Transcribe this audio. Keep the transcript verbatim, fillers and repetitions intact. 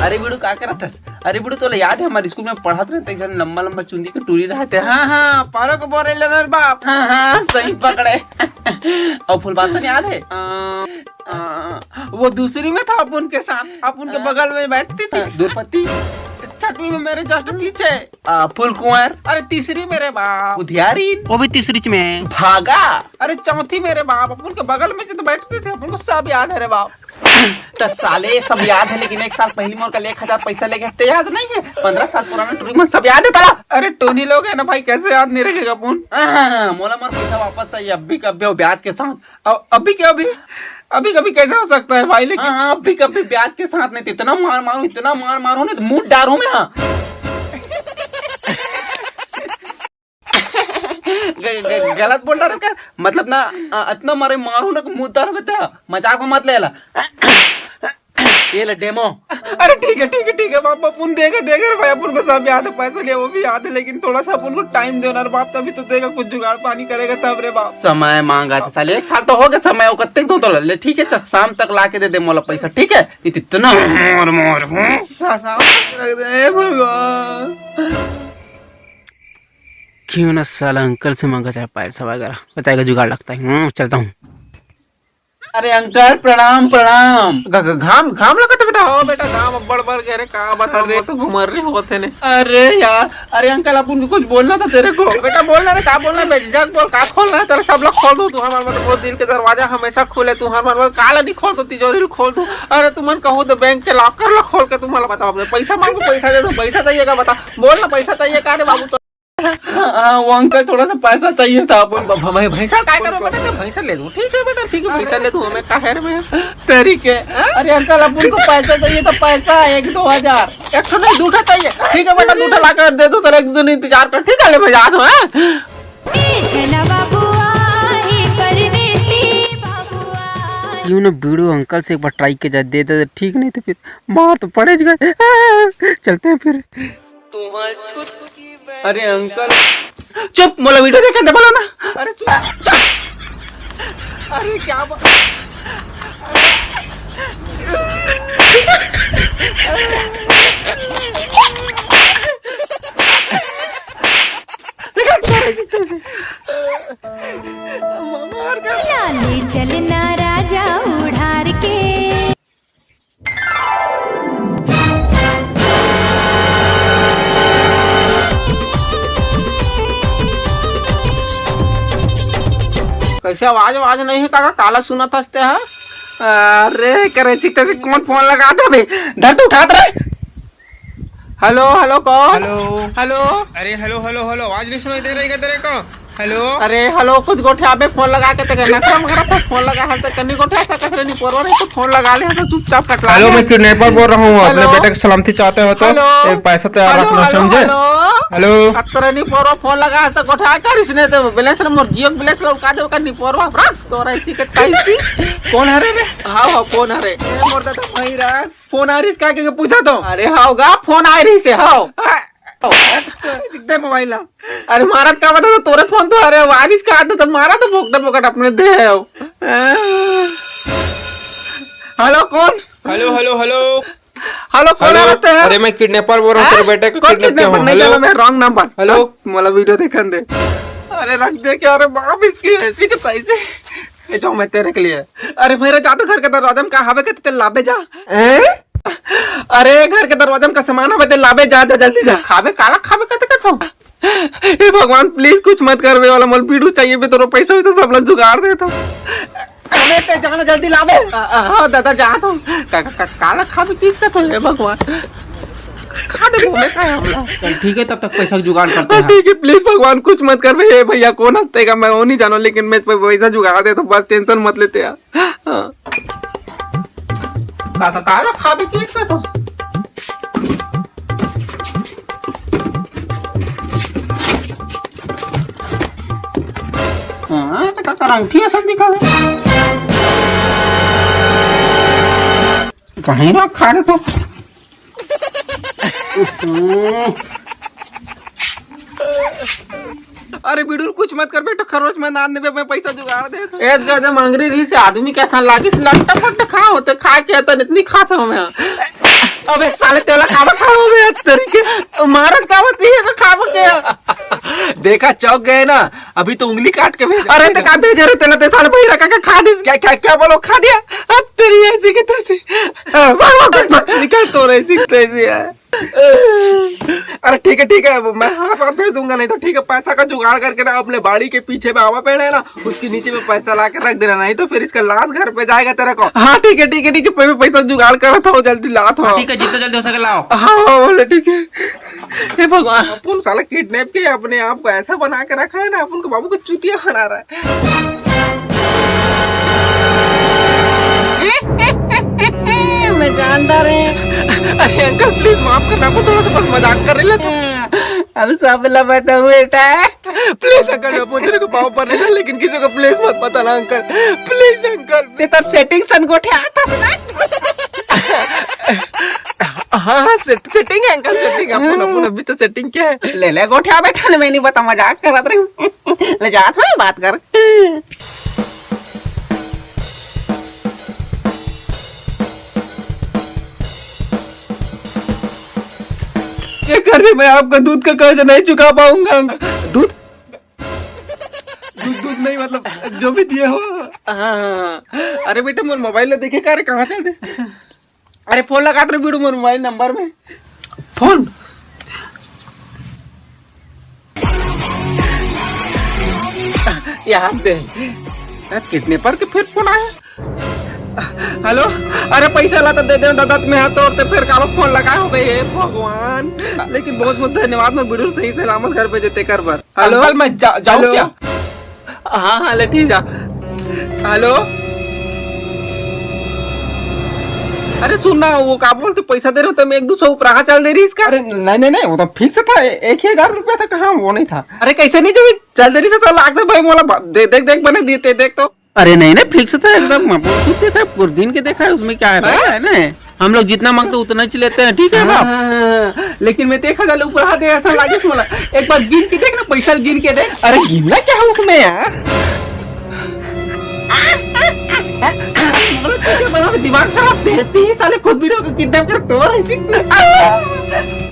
अरे बिड़ू, का करत हस? अरे बिड़ू, तोला याद हे, हमर स्कूल में पढ़त रहे त एक झन लंबा लंबा चुंदी के टूरी रहत हे। हाँ, हाँ, पारो के बोरे ले रे बाप। हाँ, हाँ, सही पकड़े। अउ फुलबासन याद हे? अ, अ, वो दूसरी में था, अपन के साथ, अपन के हाँ। बगल में बैठती थी। हाँ, दूरपत्ती। छठवीं में मेरे just पीछे। आ, फुलकुंवर। अरे, तीसरी मेरे बाप। उधियारिन। वो भी तीसरी में। भागा। अरे, चौथी मेरे बाप, अपन के बगल में जो तो बैठते थे, अपन को सब याद है रे बाप। त साले, सब याद है, लेकिन एक साल पहली मोर कल एक हजार पैसा लेके हते, याद नहीं है? पन्द्रह साल पुराना टूरी मन सब याद है तला। अरे, टोनी लोग है ना भाई, कैसे याद नहीं रखेगा अपन? हाँ, हाँ, हाँ, मोला मोर पैसा वापस चाहिए, अभी के अभी, और ब्याज के साथ। अब अभी के अभी, अभी के अभी कैसे हो सकता है भाई? लेकिन हाँ, हाँ, अभी के अभी ब्याज के साथ नहीं तो इतना मार मारूं, इतना मार मारूं, नहीं तो मुंह डारूं मैं, हाँ। ग-, ग-, गलत बोल रहा हूँ क्या? मतलब ना, अ, इतना मारे मारूं ना कि मुंह डारूं मैं तेरा। मजाक में मत ले ला। ये ले डेमो। अरे ठीक है, ठीक है, ठीक है बाप, अपन देगा, देगा रे भाई, अपन को सब याद है, पैसा लिया वो भी याद है, लेकिन थोड़ा सा अपन को टाइम देना रे बाप, तभी तो देगा, कुछ जुगाड़ पानी करेगा तब रे बाप। समय मांगा था साले, एक साल तो हो गया समय, वो कत्ते दो तो ले, ठीक है, तो शाम तक ला के दे दे मोला पैसा, ठीक है? नहीं तो इतना मार मार हूँ। सा-, सा-, ए भगवान। क्यों ना साला अंकल से मांगा जाए पैसा वगैरह, बताएगा जुगाड़ लगता है। हम्म, चलता हूँ। अरे अंकल, प्रणाम, प्रणाम। घ-, घ-, घाम, घाम लगत हे बेटा? हो बेटा, घाम अब्बड़ बढ़ गया रे, का बता, अरे। मैं तो घुमर रही होते ने। अरे यार, अरे अंकल, अपन को कुछ बोलना था तेरे को। बेटा बोलना रे, का बोलना है? बेझिझक बोल, का खोलना है तेरा? सब लोग खोल दो, तू हमारे मतलब वो दिल के दरवाजा हमेशा खुले, तू हमारे मतलब काला नहीं खोल दो, तिजोरी खोल दो। अरे तुमन कहो तो बैंक के लॉकर ला खोल के तुम्हारा बताओ, पैसा मांगो, पैसा दे दो, पैसा चाहिए का बता, बोलना, पैसा चाहिए का रे बाबू? तो हाँ, वो अंकल, थोड़ा सा पैसा चाहिए था अपन को। भ-, भ-, भैंसा काय करो बेटा? तो भैंसा ले दूं, ठीक है बेटा, ठीक है, भैंसा ले दूं, हमें का है रे मैं? तेरी के। अरे अंकल, अपन को पैसा चाहिए था, पैसा एक दो हजार, एक ठो नहीं, दू ठो चाहिए। ठीक है बेटा, दू ठो ला कर दे दूं, तो एक दो दिन इंतजार कर, ठीक है? ले, मैं जात हूँ, हाँ? ए छेना बाबुआ, ए परदेसी बाबुआ। यूं ना बीड़ू अंकल से एक बार ट्राई के जा, दे दे, ठीक नहीं तो फिर मार तो पड़े ज गए। चलते हैं फिर। अरे अंकल, चुप, मोला वीडियो देखे दे, बोलो ना। अरे चुप, चुप। अरे क्या बा-, देखा, कैसे, कैसे? मार कर। ले चलना राजा उड़ार के। कैसे आवाज, आवाज नहीं है काका, काला सुनत हस ते हा? अरे करे छिकते से कौन फोन लगा दे बे? धर तो उठा रे। हेलो, हेलो, कौन? हेलो। हेलो। अरे हेलो, हेलो, हेलो, आवाज नहीं सुनाई दे रही क्या तेरे को? हेलो। अरे हेलो, कुछ गोठियाबे, फोन लगा के तेरे नखरा मखरा था, फोन लगा है तो कन्नी गोठिया सा कसरे नहीं पोरवा नहीं तो फोन लगा ले, ऐसा चुपचाप कटला हेलो, ले। मैं किडनैपर बोल रहा हूँ, अपने हेलो। बेटे की सलामती चाहते हो तो हेलो। एक पैसा तैयार हेलो, रखना, हेलो, समझे? हेलो। हेलो। अब तेरे नहीं पोरवा फोन लगा है तो गोठिया कर इसने तो बैलेंस मोर जियो बैलेंस लौका दे, कन्नी पोरवा रख तोरा इसी के तैसी। कौन हरे रे? हाँ, हाँ, कौन हरे? ए, मोर दादा भाई रख। फोन आ रही इसका के पूछा तो। अरे हाव गा, फोन आ रही से हाव। दे मोबाइल ला। अरे मारत का बता तो तोरे फोन तो, अरे आवाज इसका आता तो मारा तो फोकट फोकट अपने दे है। हेलो कौन? Hello, hello, hello. हेलो कौन हेलो। है बता? अरे मैं किडनैपर बोल रहा हूँ, तेरे बेटे को कौन किडनैप किया किडनैपर? हूँ। नहीं हेलो। जाना मैं, रॉन्ग नंबर। हेलो। मोला वीडियो देखन दे। अरे रख दे क्या? अरे बाप इसकी ऐसी के तैसे। ये जो मैं तेरे के लिए। अरे मेरे जादू घर के दरवाजा में का हवे के ते लाबे जा। हैं? अरे घर के दरवाजा में का सामान हवे ते लाबे जा, जा जल्दी जा। खाबे काला खाबे कते कथो। हे भगवान प्लीज कुछ मत करबे वाला मोल पीड़ू चाहिए बे तोरो पैसा वैसा सब ला जुगाड़ दे तो। अबे ते जाना जल्दी लाबे। आ, आ, हाँ दादा जा तो। का, का, का, काला खाबे किस कथो हे भगवान। खा दे वो मैं का हमला। चल ठीक है, तब तक पैसा जुगाड़ करते हैं। ठीक है प्लीज भगवान कुछ मत करबे। हे भैया कौन हंसते का मैं वो नहीं जानो लेकिन मैं पैसा जुगाड़ दे तो बस टेंशन मत लेते यार। हाँ। काका, काला खाबे किस का तो? हाँ, तो काका अंगठी असन दिखावे। कहीं ना खा दे तो। अरे बिडुल, कुछ मत कर बेटा, खरोच में नान देबे, मैं पैसा जुगाड़ दे। ए गधे मंगरी रही से आदमी कैसा लागिस, लट्टा फट्टा खा होते, खा के तन इतनी खाता हूँ मैं। अबे साले, तेला काबर खाबो बे, तरीके मारत काबर ती है तो खाबो के? देखा, चौंक गए ना, अभी तो उंगली काट के भेज। अरे, ते का भेजे रे, तेला ते साले बहिरा का, का खा दिस। क्या, क्या, क्या बोलो, खा दिया? अब तेरी ऐसी की तैसी। भाग, भाग, भाग, भाग, निकल तो रही सी तैसी है। अरे ठीक है, ठीक है, मैं हाथ हाथ भेज दूंगा, नहीं तो ठीक है, पैसा का जुगाड़ करके ना अपने बाड़ी के पीछे में आवा पेड़ है ना, उसके नीचे में पैसा ला के रख देना, नहीं तो फिर इसका लाश घर पे जाएगा तेरे को। हाँ ठीक है, ठीक है, ठीक है, मैं पैसा जुगाड़ कर रहा था, वो जल्दी ला था। हाँ, ठीक है, जितना जल्दी हो सके लाओ। हाँ, हाँ, बोले ठीक है। हे भगवान, अपन साला किडनैप के अपने आप को ऐसा बना के रखा है ना, अपन को बाबू को चूतिया बना रहा है। मैं जानता रहे। अरे अंकल, प्लीज माफ करना, आपको थोड़ा सा बस मजाक कर रहे थे। अब सब ला बताऊं बेटा। प्लीज अंकल, मैं पूछ रहे को पाँव पर नहीं था, लेकिन किसी को प्लीज मत बताना अंकल, प्लीज अंकल। ते तो सेटिंग सन गोठे आता सुना। हाँ, हाँ, सेट-, सेटिंग है अंकल, सेटिंग। अपन, अपन अभी तो सेटिंग क्या है? ले ले गोठिया बेटा, मैं नहीं बता, मजाक कर रहा था। ले जा, थोड़ी बात कर। ये कर्ज, मैं आपका दूध का कर्ज नहीं चुका पाऊंगा। दूध? दूध, दूध नहीं, मतलब जो भी दिए हो। हाँ, हाँ, हाँ। अरे बेटा, मोर मोबाइल ला देखे का रे, कहाँ चल दे? अरे फोन लगा तो बीड़ू मोर मोबाइल नंबर में। फोन। यार दे, किडनैपर के फिर फोन आया। हेलो, अरे पैसा ला तो दे दे दादा, मैं हाथ तोड़ते फिर कालो फोन लगाए हो गए, हे भगवान। लेकिन बहुत बहुत धन्यवाद, मैं बिल्कुल सही सलामत घर पे जेते कर बर। हेलो? अंकल, मैं जा-, जाऊँ हेलो? क्या? हाँ, हाँ, ले ठीक जा। हेलो? अरे सुन ना, वो का बोलते, पैसा दे रहे हो तो मैं एक दो सौ ऊपर चल दे रही इसका। अरे नहीं, नहीं, नहीं, वो तो फिक्स था, ए-, एक ही हजार रुपया था, कहाँ वो नहीं था। अरे कैसे नहीं जब चल दे रही से तो लाख दे भाई, मोला बा-, दे-, देख, देख, बने देते, देख तो। अरे नहीं, नहीं, फिक्स था एकदम, वो खुद देखा है, पूरे दिन के देखा है, उसमें क्या है भाई, हैं? है ना? हम लोग जितना मांगते उतना ही लेते हैं, ठीक है बाप? हाँ, लेकिन मैं देखा जाले ऊपर हाथ है, ऐसा लागे मोला। एक बार गिन के देख ना, पैसा गिन के देख। अरे गिनना क्या है उसमें यार? दिमाग खराब, ते, ते साले खुद भी लोग किडनैप कर तो रहे जी।